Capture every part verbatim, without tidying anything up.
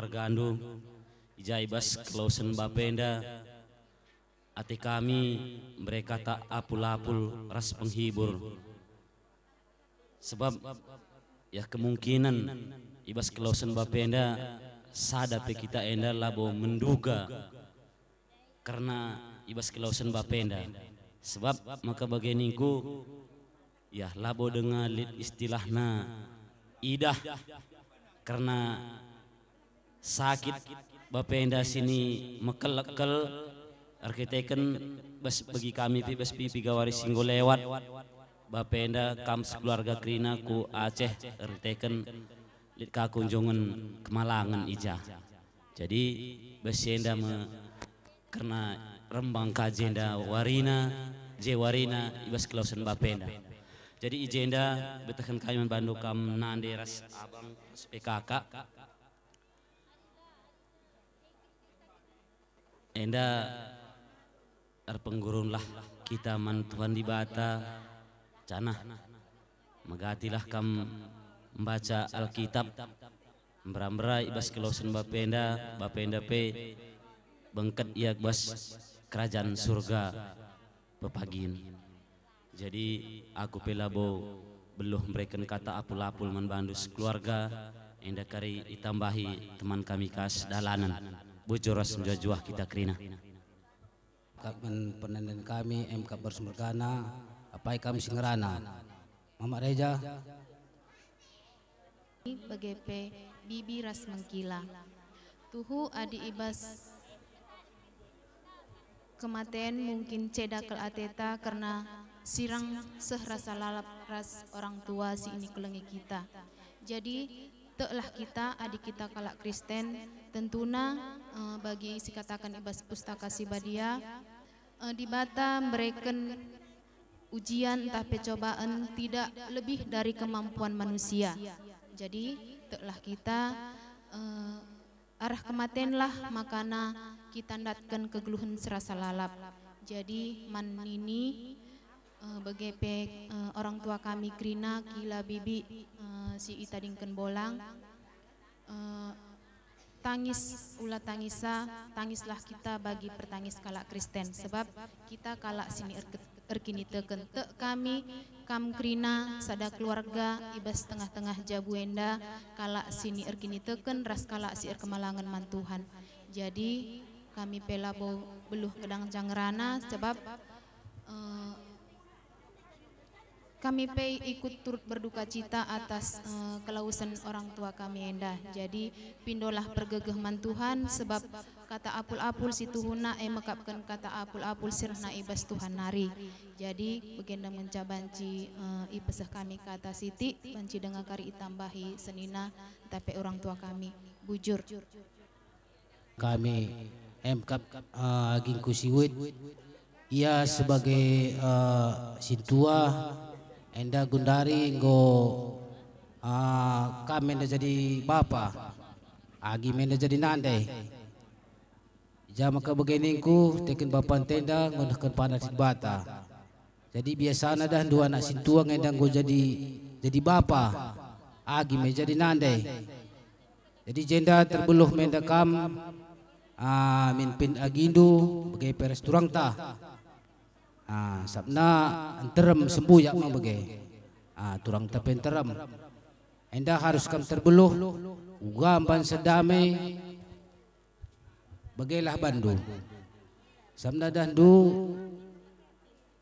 keluargandu, i ja i bas kelawesen bapa enda, ate kami mbere kata apul-apul ras penghibur. Sebab, ya, kemungkinan i bas kelawesen bapa enda sada pe kita enda labo menduga kerna i bas kelawesen bapa enda. Sebab maka bage ningku, ya, labo denga lit istilahna idah kerna sakit bapa enda si ni mekel-ekel, erkiteken bas bagi kami pe bas piga-piga wari si enggo lewat, bapa enda kam sekeluarga kerina ku Aceh, erkiteken lit ka kunjungen kemalangen i ja. Jadi, bas si enda me kerna rembang ka jenda warina, je warina i bas kelawesen bapa enda. Jadi, i jenda betehken kami man bandu kam nande ras abang ras pe kakak. Enda erpenggurunlah kita man Tuhan Dibata, janah megatilah kam mbaca Alkitab, mbera-mbera i bas kelawesen bapa enda, bapa enda pe bengket ia bas kerajan Surga pepagin. Jadi, aku pe labo beluh mbereken kata apul-apul man bandu sekeluarga, enda kari itambahi teman kami kas dalanen. Bujur ras mejuah-juah kita kerina. Kap men penenden kami, em kap bersmergana, apai kami si ngerana. Mamak Reja. Bage pe bibi ras mengkila. Tuhu adi i bas kematen mungkin ceda kal ateta kerna sirang seh rasa lalap ras orang tua si inikelengi kita. Jadi, teklah kita adi kita kalak Kristen, tentuna, eh, bagi sikataken i bas Pustaka Si Badia, eh, Dibata mbereken ujian ntah pe cobaan tidak lebih dari kemampuan manusia. Jadi, teklah kita, eh, arah kematenlah makana kita ndatken kegeluhen serasa lalap. Jadi, man nini, eh, bage pe, eh, orang tua kami kerina, kila bibi, eh, si itadingken bolang, eh, tangis, ula tangisa, tangislah kita bagi pertangis kalak Kristen, sebab kita kalak si ni erke-, erkiniteken. Tek kami, kam kerina, sada keluarga i bas tengah-tengah jabu enda, kalak si ni erkiniteken ras kalak si erkemalangen man Tuhan. Jadi, kami pe labo beluh kedang jangerana, sebab, eh, kami pe ikut turut berduka cita atas, eh, kelawesen orang tua kami enda. Jadi, pindolah pergegeh man Tuhan, sebab kata apul-apul si tuhuna e mekapken kata apul-apul si rehna i bas Tuhan nari. Jadi, bagenda ngenca banci, eh, ipeseh kami kata sitik, banci denga kari itambahi senina, ntah pe orang tua kami. Bujur. Kami, em kap, eh, agingku si wit. Ia sebagai, eh, sintua, enda gundari enggo, eh, kam enda jadi bapa, agi me enda jadi nande. I ja maka bage ningku, teken bapanta enda ngundehken panas Dibata. Jadi biasana dahndu anak sintua nge enda enggo jadi, jadi bapa, agi me jadi nande. Jadi jenda terbeluh me enda kam, ah, min pin agindu bage pe ras turangta. Ah, sabna nterem sembuyak me bage. Ah, turangta pe nterem. Enda harus kam terbeluh, uga mban sedame, bagelah bandu. Sabna dahndu,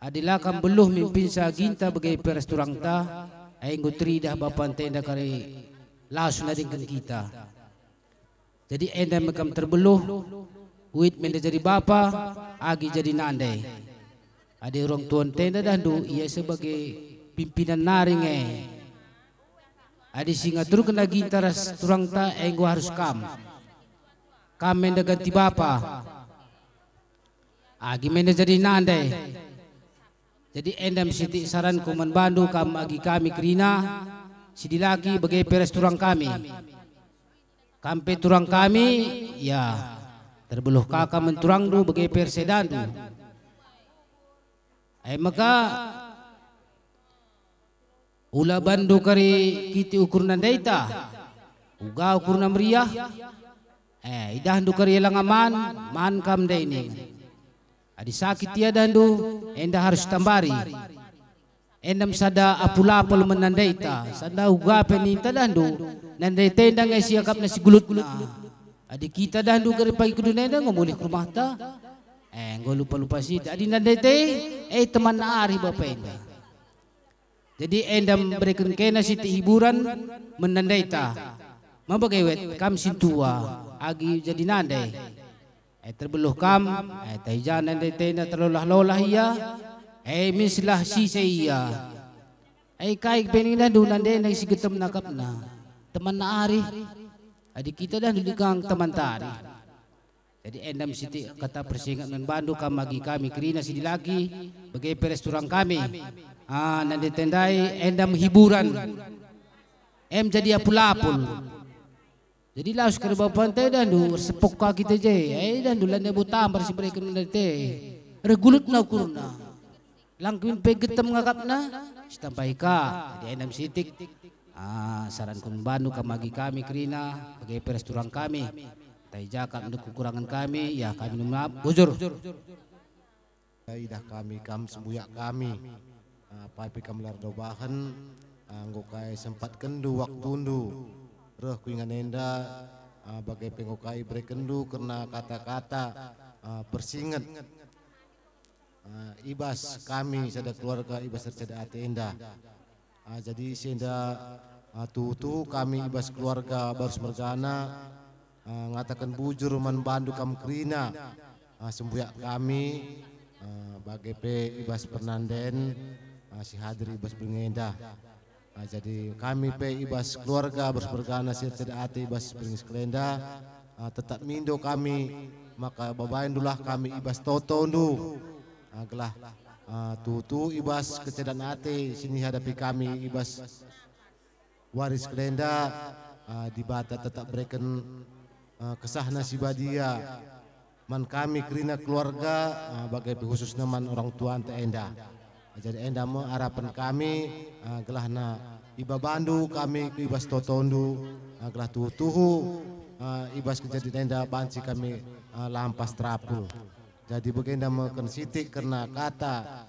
adi la kam beluh min pin aginta bage pe ras turangta, ai enggo teridah bapanta enda kari lawes nadingken kita. Jadi enda me kam terbeluh, wit me enda jadi bapa, agi jadi nande. Adi orang tuanta enda dahndu, ia sebagai pimpinan nari nge. Adi si ngaturken aginta ras turangta, enggo harus kam. Kam me enda ganti bapa. Agi me enda jadi nande. Jadi enda me sitik saranku man bandu kam agi kami kerina, si dilaki bage pe ras turang kami. Kam pe turang kami, ya, terbeluh ka kam man turangndu bage pe ras edandu. Ai maka, ula bandu kari kitik ukurna ndaita, uga ukurna meriah, Eh, idahndu kari lang aman, man kam ndai ningen. Adi sakit ia dahndu, enda harus tambari. Enda me sada apul-apul menandaita, sada uga pe ninta dahndu, nandai tenda nge siakapna sigulutna. Adi kita dahndu gari pagi kudunenda enggo mulih ku rumahta. Eh, enggo lupa-lupa sitik. Adi nandai te, eh, teman ari bapa enda. Jadi enda mbereken kena sitik hiburan menandaita. Mabage wet kam sintua, agi jadi nande. Eh, terbeluh kam, eh, taija nande tena terlolah-lolah ia, eh, mislah sise ia. Eh, kai pe ninandu nande nang si getem nakapna. Teman ari, adi kita dah dikang teman tari. Jadi enda me sitik kata persinget man bandu kam agi kami kerina si dilaki, bage pe ras turang kami. Ah, nande tendai enda me hiburan. Em jadi apul-apul. Jadi lawes kari bapa enda dahndu, ersepok ka kita je. Eh, dahndu lande bo tambar si bereken enda te. Reh gulutna ukurna. Lang kin pe getem ngakapna, sitampai ka. Jadi enda me sitik. Ah, saranku man bandu kam agi kami kerina, bage pe ras turang kami. Taija kam ndu kekurangen kami, ya kami nina maap, bujur. Idah kami kam sembuyak kami. Ah, apai pe kam la erdahin, ah, enggo kai sempatkenndu waktundu reh ku ingan enda, ah, bage pe enggo kai iberekenndu kerna kata-kata, ah, persinget. Ah, i bas kami sada keluarga i bas erceda ate enda. Ah, jadi si enda, ah, tuhu-tuhu kami i bas keluarga Barus mergana, ah, ngataken bujur man bandu kam kerina, ah, sembuyak kami, ah, bage pe i bas pernanden, ah, si hadir i bas berngi enda. Ah, jadi kami pe i bas keluarga Barus mergana si erceda ate i bas berngi sekalenda, ah, tetap mindo kami maka babaindulah kami i bas totondu, ah, gelah, ah, tuhu-tuhu i bas kecedan ate si nihadapi kami i bas wari sekalenda, ah, Dibata tetap bereken, ah, kesahna si badia man kami kerina keluarga, ah, bage pe khususna man orang tuanta enda. Jadi enda me arapen kami, ah, gelahna ibabandu kami ku i bas totondu, ah, gelah tuhu-tuhu, ah, i bas kejadin enda banci kami, ah, lampas terapul. Jadi bagenda me ken sitik kerna kata,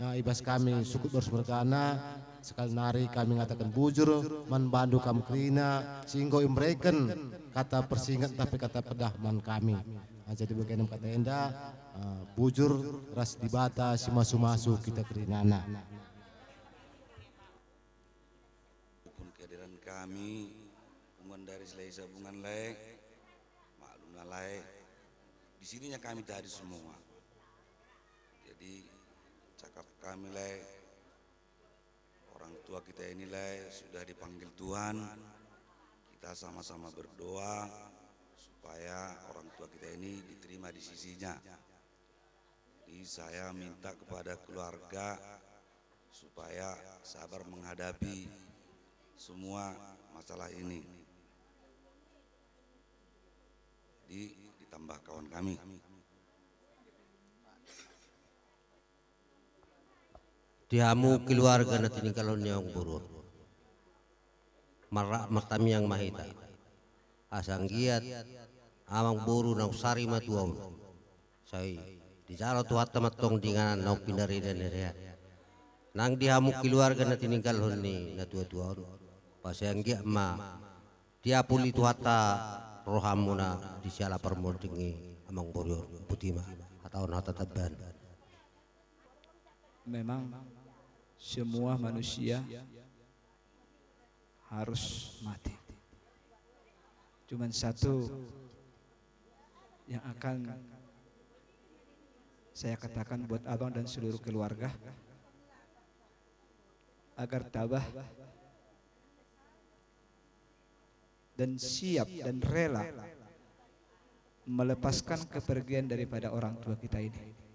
ah, i bas kami suku Barus mergana, sekali nari kami ngataken bujur man bandu kam kerina si enggo ibereken kata persinget ntah pe kata pedah man kami. Ah, jadi bagenda me kata enda, ah, bujur ras Dibata si masu-masu kita kerinana. Pun kehadiran kami, punguan dari Selaisa Bungan lae, maklumlah lae, di sininya kami tadi semua. Jadi, cakap kami lae, orang tua kita ini lae sudah dipanggil Tuhan, kita sama-sama berdoa supaya orang tua kita ini diterima di sisinya. Jadi saya minta kepada keluarga supaya sabar menghadapi semua masalah ini. Jadi ditambah kawan kami. Di hamu keluarga na tiningkal ni Amang Boru. Marrak martamiang ma hita. Asa nggiat Amang Boru nang sari matuaun. Sai dijalo Tuhanta matong dinganan nau pindarida nerehat. Nang di hamu keluarga na tiningkalhon ni na tua-tuaun. Pasai nggiat ma diapuli Tuhanta rohamuna di siala parmol dengi Amang Boru. Putima. Ataun hata taban. Memang semua manusia harus mati. Cuman satu yang akan saya katakan buat abang dan seluruh keluarga, agar tabah dan siap dan rela melepaskan kepergian daripada orang tua kita ini.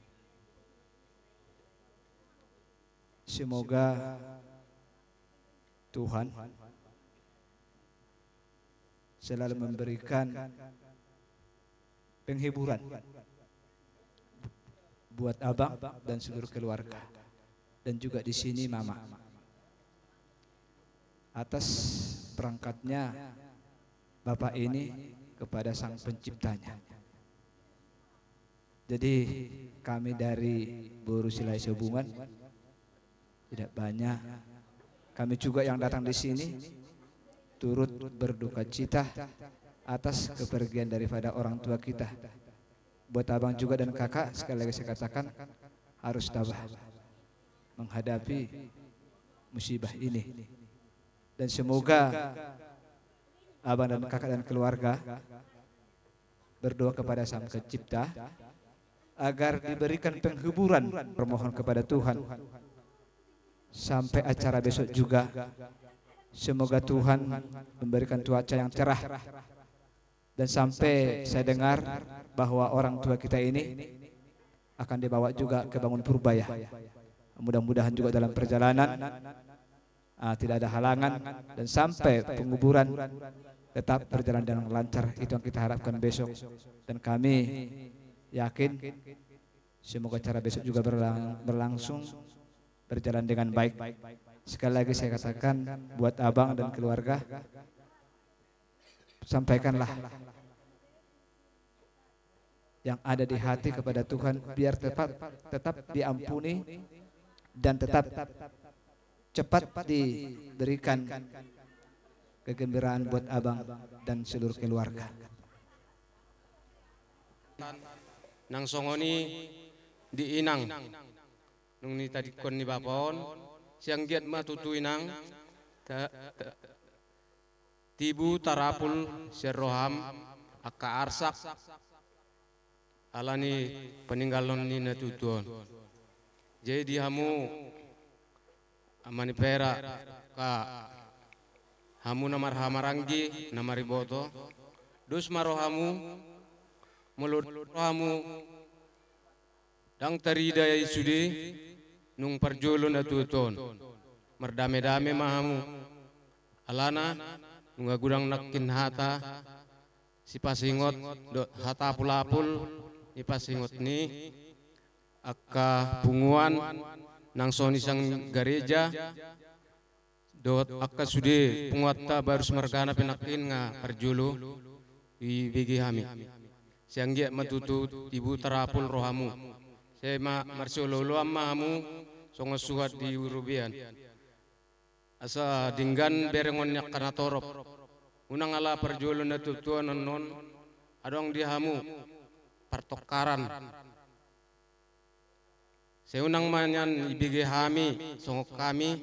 Semoga Tuhan selalu memberikan penghiburan buat abang dan seluruh keluarga, dan juga di sini mama. Atas perangkatnya Bapak ini, kepada Sang Penciptanya. Jadi, kami dari Boru Silai Sobungan tidak banyak. Kami juga yang datang di sini turut berduka cita atas kepergian daripada orang tua kita. Buat abang juga dan kakak, sekali lagi saya katakan, harus tabah menghadapi musibah ini. Dan semoga abang dan kakak dan keluarga berdoa kepada Sang Pencipta agar diberikan penghiburan, permohon kepada Tuhan sampai acara besok juga. Semoga Tuhan memberikan cuaca yang cerah. Dan sampai saya dengar bahwa orang tua kita ini akan dibawa juga ke Bangun Purba, ya. Mudah-mudahan juga dalam perjalanan, ah, tidak ada halangan dan sampai penguburan tetap berjalan dengan lancar. Itu yang kita harapkan besok. Dan kami yakin semoga acara besok juga berlang-, berlangsung, berjalan dengan baik. Sekali lagi saya katakan buat abang dan keluarga, sampaikanlah yang ada di hati kepada Tuhan, biar tetap, tetap diampuni dan tetap cepat diberikan kegembiraan buat abang dan seluruh keluarga. Nang songoni di inang, nung nitadingkon ni bapa on, sianggiat ma tutu inang, ta-, ta-, tibu tarapul si erroham akka arsak alani peninggalon nina tutuon. Jadi hamu amani perak ka, hamu namar hamaranggi namari boto, dus ma rohamu, melo rohamu, dang tarida i sude, nung parjolo natutuon. Merdame-dame ma hamu. Alana nunga gudang nangkin hata si pasingot, dohot hata apul-apul ni pasingot ni akka punguan nang soni sang gareja, dohot akka sude punguanta barus mergana pe nangkin nga parjolo ibege hami. Sianggiat ma tutu tibu tarapul rohamu. Sema marsiolo-oloan ma hamu songon suhat di urubian. Asa dinggan berengon ni akkana torop. Unang ala parjolo natutuan non adong di hamu partokaran. Seunang manyan ibege hami, songok kami,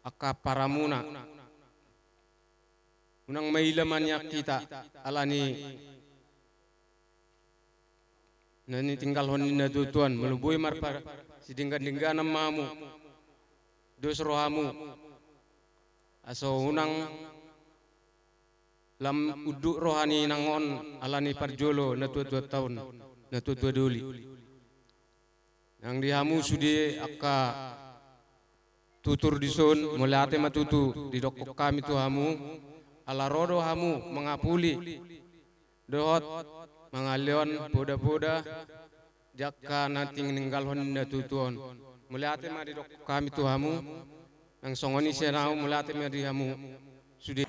akka paramuna. Unang maila manyak kita, alani nani tinggalhon nina tutuan, melubui marpa sidinggan-dingganan mamu, dos rohamu, aso unang lam uduk roha ni nangon alani parjolo na tua-tua taun, na tua-tua doli. Nang di hamu sude akka tutur dison, mole ate ma tutu didokok kami tu hamu, ala rodo hamu mengapuli, dohot mangaleon poda-poda, jaka nanti ninggalhon na tutuon. Mole ate ma didokok kami tu hamu, nang songoni senau mole ate ma di hamu. Sude.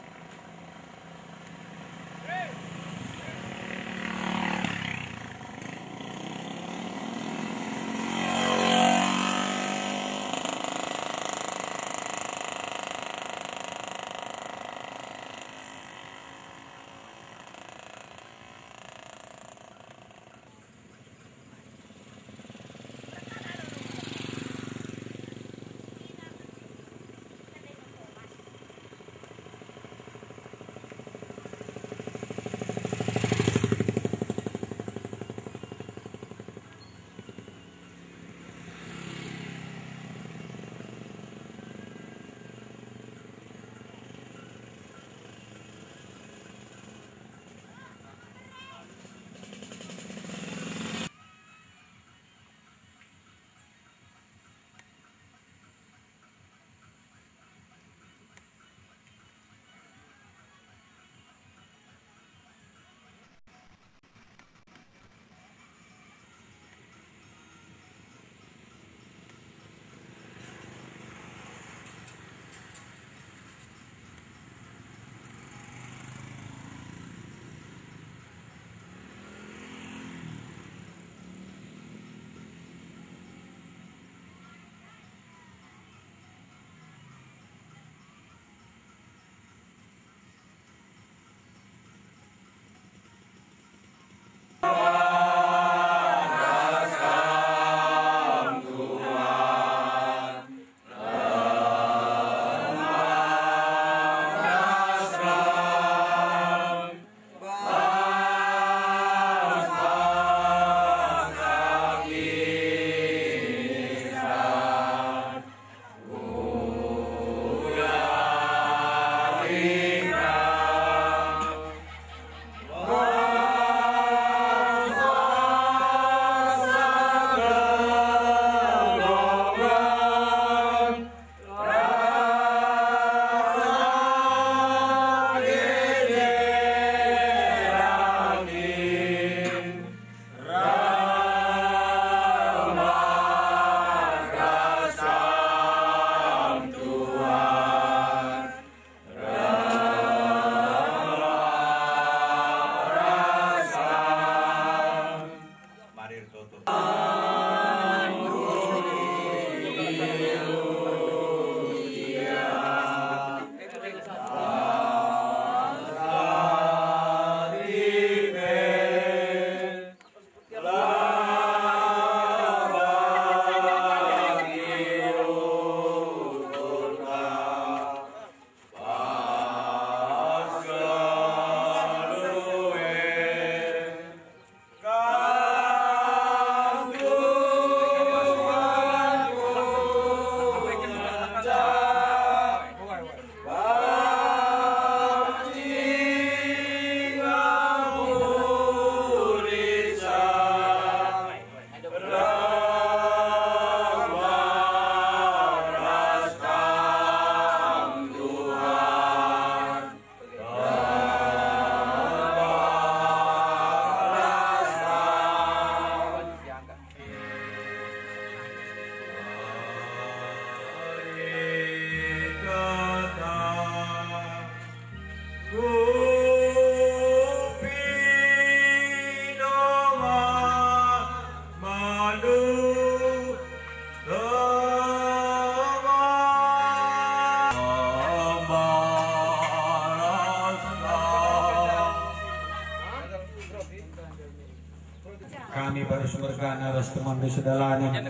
Kami barus mergana ras temanndu sedalanen.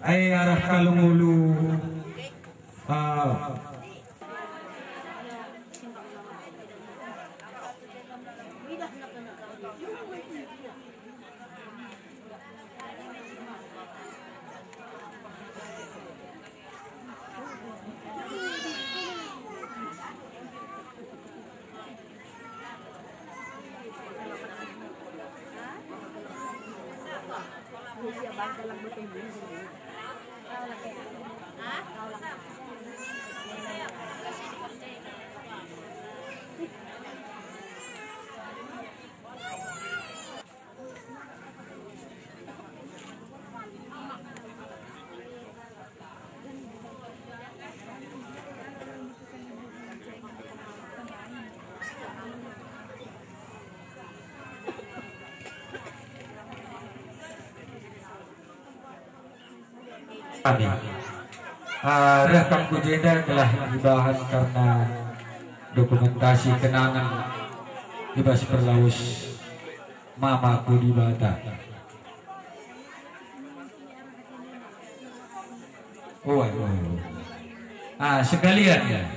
Ai arah Kalungulu. Ah. Kami. Ah, reh kam ku jenda gelah ibahan karena dokumentasi kenangan i bas perlawes mama ku Dibata. Oh, oh. Ah, sekalian ya.